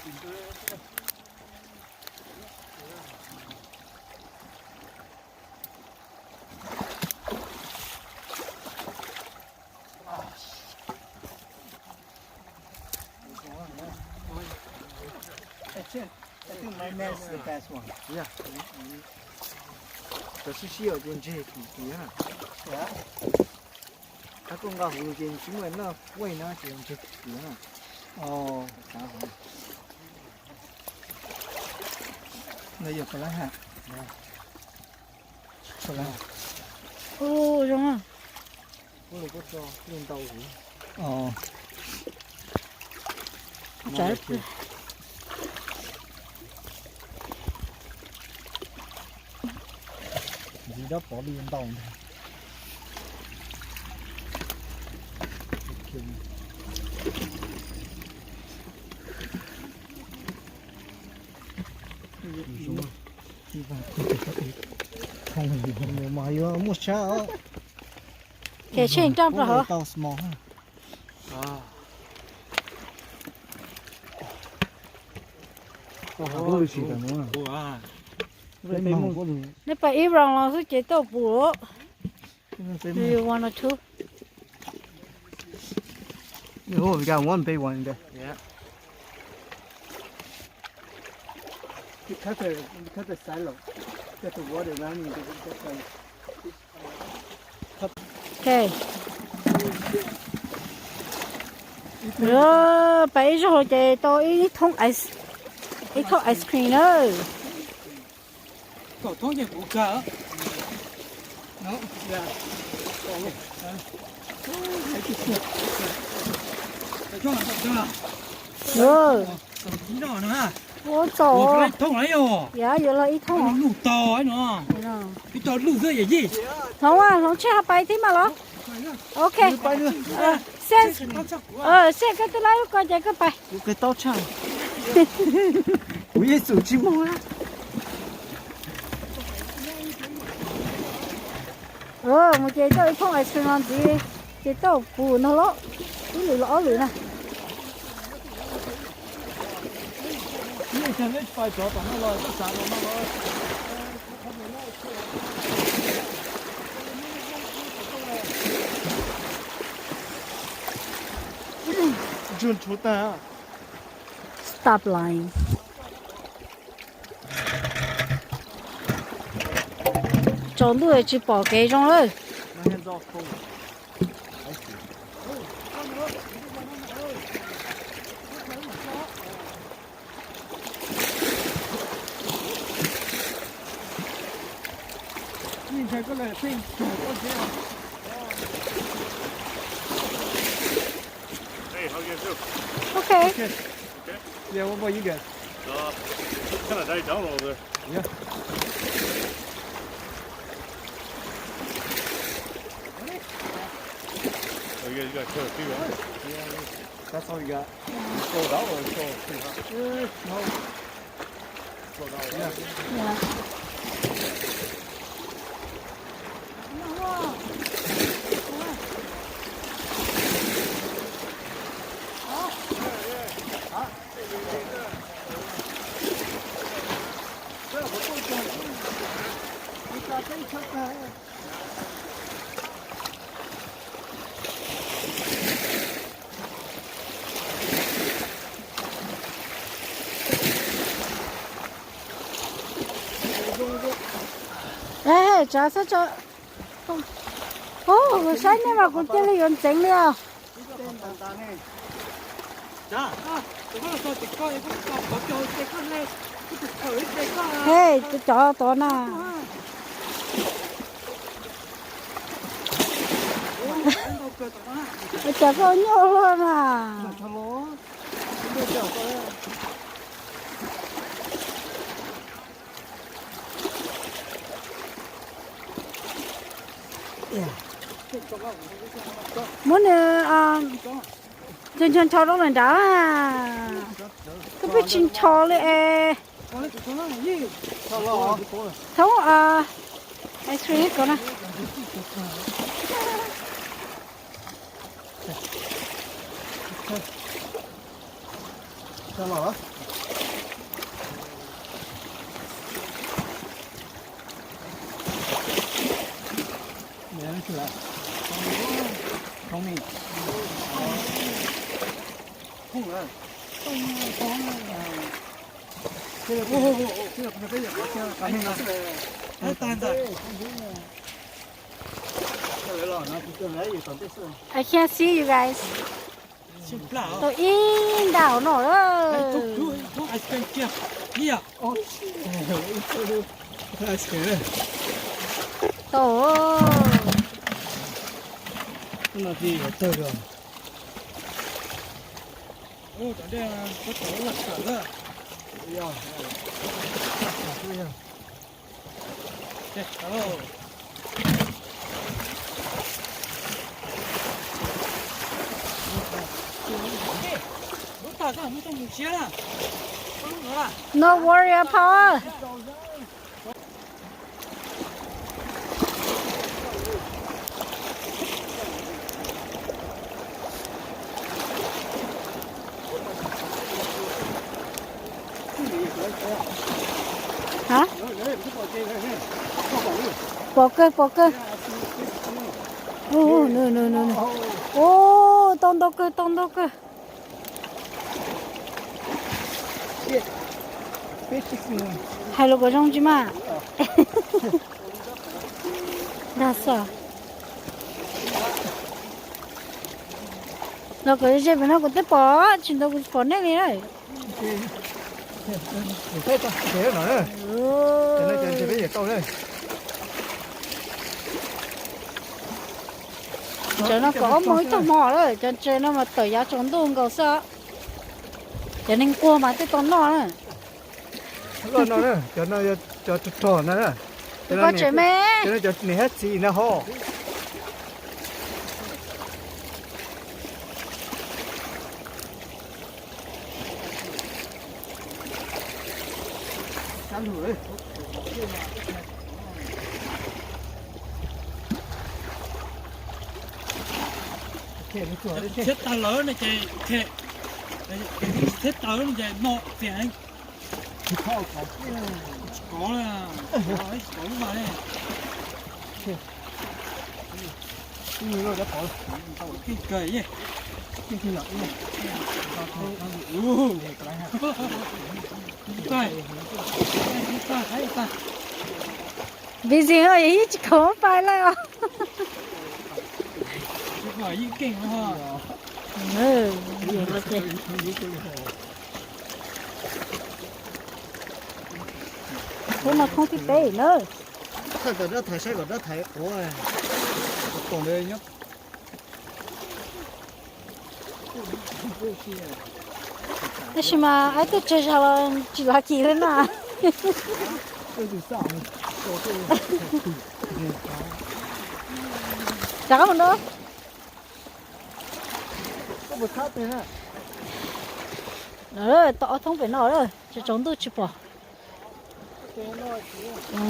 I think, I think my man is the best one. Yeah. Cov sib sib os ces ntseg kim tiag na. Qab koj nqa huv ces tsis muaj noj quaj no ces ntseg kim tiag na. Ov, no yog pab lab ha. Ov, zoo. Ntxiv rab pov li ntau ntag. Mas yuav muaj tshab os. Ces tsheej roj rau hauv. Neb pais ib round los xwb ces tau pum. Do you want a two? Oh, we got one big one in there. Yeah. You cut the, you cut the silo. Get the water running. Okay. Pais ib zaug ces tau ib thoob ice, ib thoob ice cream na. Kaum thoob ces kuv kawg. Ua tsaug. Yav yuav los ib thoob. Hloov, hloov tsheej ho pais thiab mas los. Ok. Seb, seb koj twb laib lub ko ces koj pais. Kuv qis taub tshaj. Kuv yeej xum tsis mus na. Mus ces tau ib thoob ice cream los ntxiv, ces tau pum no los, ib lwm los ob lwm na. Stop lying. Tsaus ntuj tsis pom kev zoo lawm. Hey, how you guys do? Okay. Okay. Yeah, what about you guys? Uh, kind of died down a little bit. Yeah. Oh, you guys got quite a few, huh? Yeah, that's all we got. Sold out or sold pretty high? Uh, no. Sold out, yeah. Yeah. Tsav xab tso. Ub, saib nej mas kuv cia li yuav ntxeev li os. Hej, cov tod na. Cas koj nyuaj luaj na. Muab nws ncho ncho rau lawm nrad. Koj pheej tsis ncho li es. Thoob ice cream ko na. Coj los. I can't see you guys. Tau ib ntaus no lawm. Tau. No worry, Paul. Hả? Pom kawg, pom kawg. Ub, nws, nws, nws, nws. Ub, tau ntau kawg, tau ntau kawg. Hais lus kom zoo tsis mas. Dag xwb. Los kom ze pem no kuv twb pom, tsis ntau kuv pom nej li na. Cov no kom ob moos ib tog hmo lawm, cov ntses no mas tawm yav tsaus ntuj nkaus xwb. Cov neeg quag mas twb tau noj na. Cov no yog cov rog rog na. Tus koj tsev me. Cov no cov niam thiab txiv na ho. Thiab tag lawm no ces, thiab tag lawm no ces no txias. Tsis kov, tsis kov lub vas li. Busy ho, yeej tsis khoom pais lawm os. Ub, no thoob thib peb na. Thaij kom dab thaiv saib kom dab thaiv quav, pom nws nyob. Tab sis mas aib tuaj tseg zog los tsis lucky li na. Rov qab mus no. Tau ob thoob pem no lawm, tsaus ntuj tsis pom.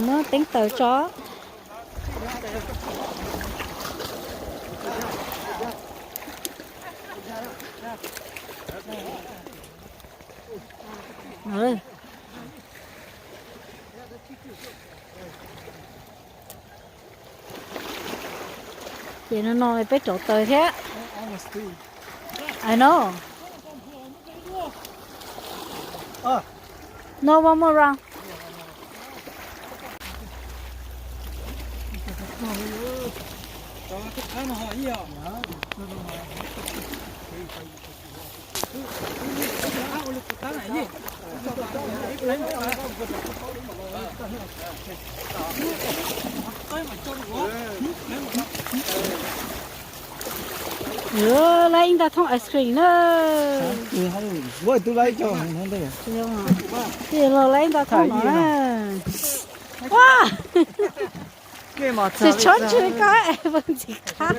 Muab teeb taws tso. Ces no no peb rauv taws thiab. I know. No, one more round. Laib ib nta thooj ice cream na. Twb los laib ib nta thooj no na. Ua, tsis tshoob tsis li koj es ntxim qab.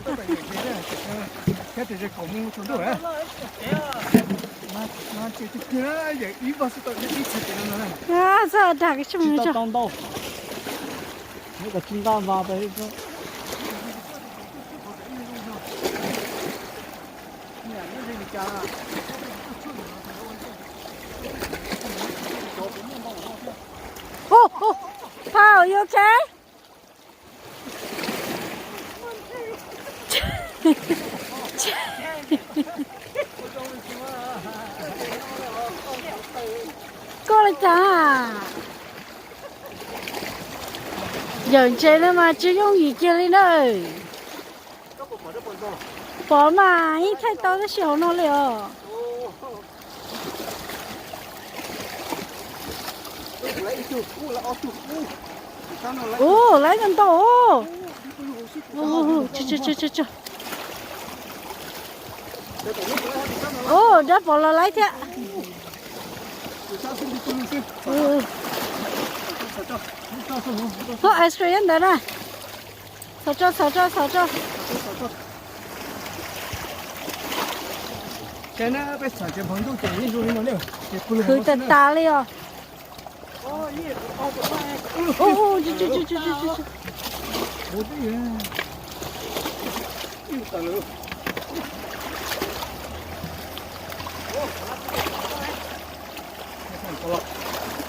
Txhob dag koj tsis mus tso. Oh, oh, Paul, you okay? Koj li cas? Yawm ntses no mas tsis yooj yim kiag li na. Pom mas yeej thaij tau tab sis hauv no li os. Ua, lawv ntau ntau os. Ua, dab pov los lawv thiab. Hov ice cream ntawd na. Txhos tso, txhos tso, txhos tso. Khwv tas tas li os.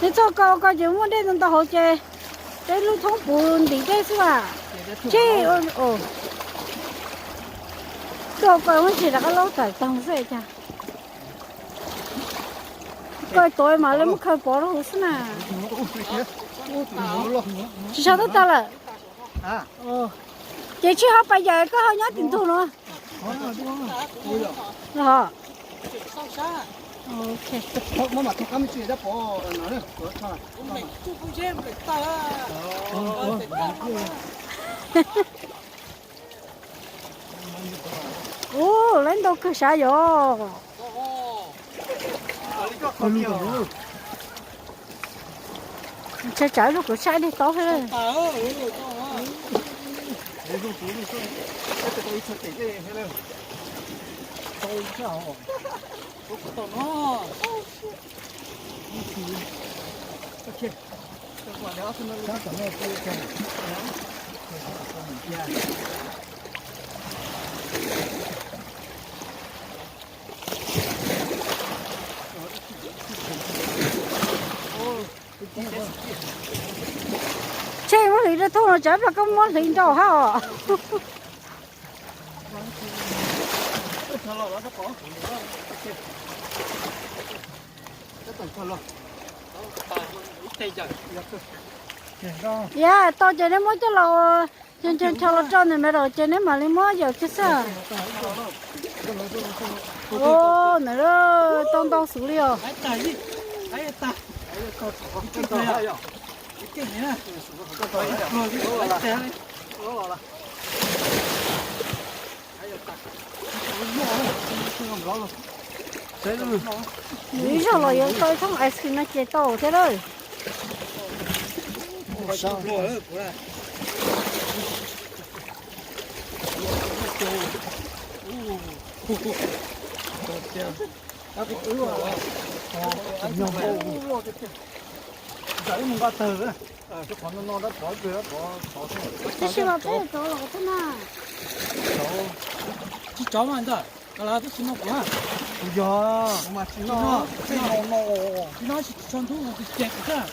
Neb txog ko ko ces muaj dej ntau ntau hauv ces peb lub thoob puv ntim dej xwb as. Tsis, koj ko muab tsis rov qab laub tawm tag xwb cas. Koj tuav mam li muab khaws pov rau hauv xwb na. Tsis sawv tuaj tag lawm. Ces tsis ho pais yawm koj ho nyob tim ntug no. Ub, lawv ntau kawg sav yom. Tsawv tsawv los kuv saib dej taub thiab. Tseg muab hliv rau thauj no tsam plag koj muab hliv nrau hab os. Yam tau ces neb muab coj los, ncho ncho los tso ntawm no ces neb mam li muab yawm kiag xwb. Ntawm tau ntau xwb li os. Nws ib zaug los yuav tau ib thooj ice cream no ces tau thiab lawm. Tab sis mas peb yuav rov los thiab na. Tsis tso mas ntag, koj los tab sis no kuv. Kuv yog, kuv mas tsis no, tsis no, tsis no, tsis tso ntub, kuv ces kuv thiab.